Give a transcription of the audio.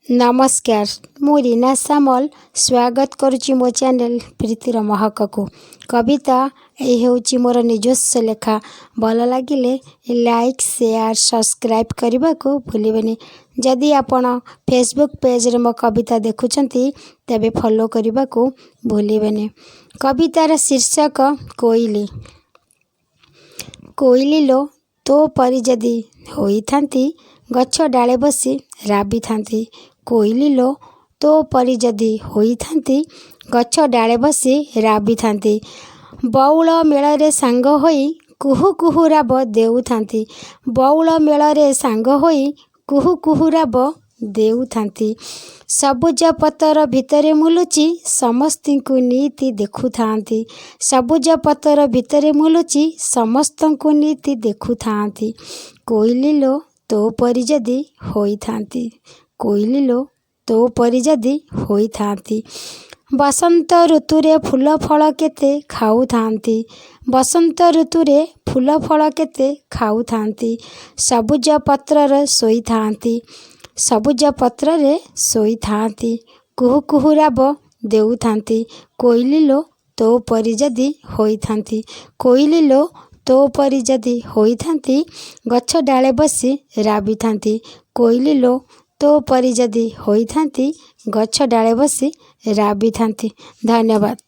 ନମସ୍କାର, ମୁଁ ରୀନା ସାମଲ ସ୍ୱାଗତ କରୁଛି ମୋ ଚ୍ୟାନେଲ ପ୍ରୀତିର ମହକକୁ। କବିତା ଏଇ ହେଉଛି ମୋର ନିଜସ୍ୱ ଲେଖା। ଭଲ ଲାଗିଲେ ଲାଇକ୍, ସେୟାର, ସବସ୍କ୍ରାଇବ୍ କରିବାକୁ ଭୁଲିବେନି। ଯଦି ଆପଣ ଫେସବୁକ୍ ପେଜ୍ରେ ମୋ କବିତା ଦେଖୁଛନ୍ତି, ତେବେ ଫଲୋ କରିବାକୁ ଭୁଲିବେନି। କବିତାର ଶୀର୍ଷକ କୋଇଲି। କୋଇଲି ଲୋ, ତୋ ପରି ଯଦି ହୋଇଥାନ୍ତି, ଗଛ ଡାଳେ ବସି ରାବିଥାନ୍ତି। କୋଇଲି ଲୋ, ତୋ ପରି ଯଦି ହୋଇଥାନ୍ତି, ଗଛ ଡାଳେ ବସି ରାବିଥାନ୍ତି। ବଉଳ ମେଳରେ ସାଙ୍ଗ ହୋଇ କୁହୁ କୁହୁ ରାବ ଦେଉଥାନ୍ତି। ବଉଳ ମେଳରେ ସାଙ୍ଗ ହୋଇ କୁହୁ କୁହୁ ରାବ ଦେଉଥାନ୍ତି। ସବୁଜ ପତର ଭିତରେ ମୁଁ ଲୁଚି ସମସ୍ତିଙ୍କୁ ନିତି ଦେଖୁଥାନ୍ତି। ସବୁଜ ପତର ଭିତରେ ମୁଁ ଲୁଚି ସମସ୍ତଙ୍କୁ ନିତି ଦେଖୁଥାନ୍ତି। କୋଇଲି ଲୋ, ତୋ ପରି ଯଦି ହୋଇଥାନ୍ତି। କୋଇଲି ଲୋ, ତୋ ପରି ଯଦି ହୋଇଥାନ୍ତି। ବସନ୍ତ ଋତୁରେ ଫୁଲ ଫଳ କେତେ ଖାଉଥାନ୍ତି। ବସନ୍ତ ଋତୁରେ ଫୁଲ ଫଳ କେତେ ଖାଉଥାନ୍ତି। ସବୁଜ ପତ୍ରରେ ଶୋଇଥାନ୍ତି। ସବୁଜ ପତ୍ରରେ ଶୋଇଥାନ୍ତି। କୁହୁ କୁହୁ ରାବ ଦେଉଥାନ୍ତି। କୋଇଲି ଲୋ, ତୋ ପରି ଯଦି ହୋଇଥାନ୍ତି। କୋଇଲି ଲୋ, ତୋ ପରି ଯଦି ହୋଇଥାନ୍ତି, ଗଛ ଡାଳେ ବସି ରାବିଥାନ୍ତି। କୋଇଲି ଲୋ, ତୋ ପରି ଯଦି ହୋଇଥାନ୍ତି, ଗଛ ଡାଳେ ବସି ରାବିଥାନ୍ତି। ଧନ୍ୟବାଦ।